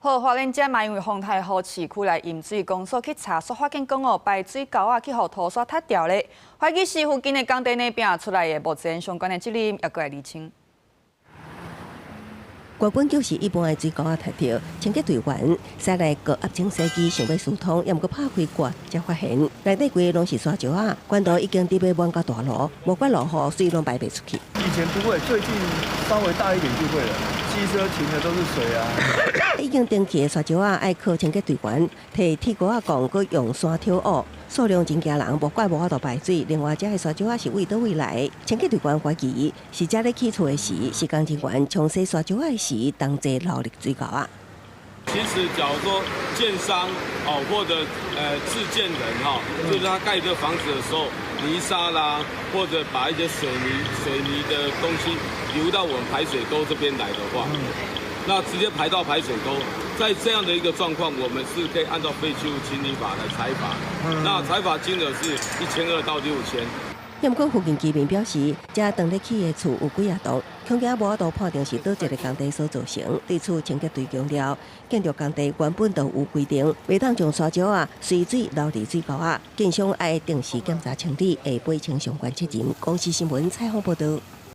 好，花蓮這嘛因為風台雨，市區內飲水公所去查，煞發現講哦，排水溝仔去予塗沙塞牢咧，懷疑是附近的工地那邊出來的，目前相關的責任猶閣會釐清。原本就是一般的水溝仔塞著，清潔隊員駛來高壓清洗機想欲疏通，猶毋過拍開蓋才發現內底規个攏是沙石仔，管道已經佇欲滿到大爐，無管落雨水攏排袂出去。以前不會，最近稍微大一點就會了。機車停的都是水啊。已經定起的沙石仔愛靠清潔隊員提鐵鍋仔摃，閣用山挑挖，數量真驚人，無怪無法度排水。另外，這个沙石仔是為佗位來？清潔隊員懷疑是遮咧起厝的時，施工人員沖洗沙石仔時，同齊流入水溝仔。其實，假如說建商哦，或者自建人哈，就是他蓋這個房子的時候，泥沙啦，或者把一些水泥的東西流到我們排水溝這邊來的話，那直接排到排水溝，在這樣的一個狀況，我們是可以按照廢棄物清理法來裁罰，那裁罰金額是1200到6000。毋過附近居民表示，遮當咧起的厝有幾仔棟，恐驚無法度判定是佗一个工地所造成。對此，清潔隊強調，建築工地原本就有規定，袂當將沙石仔隨水流入水溝仔，建商愛定時檢查清理，會賠償相關責任。公視新聞採訪報導。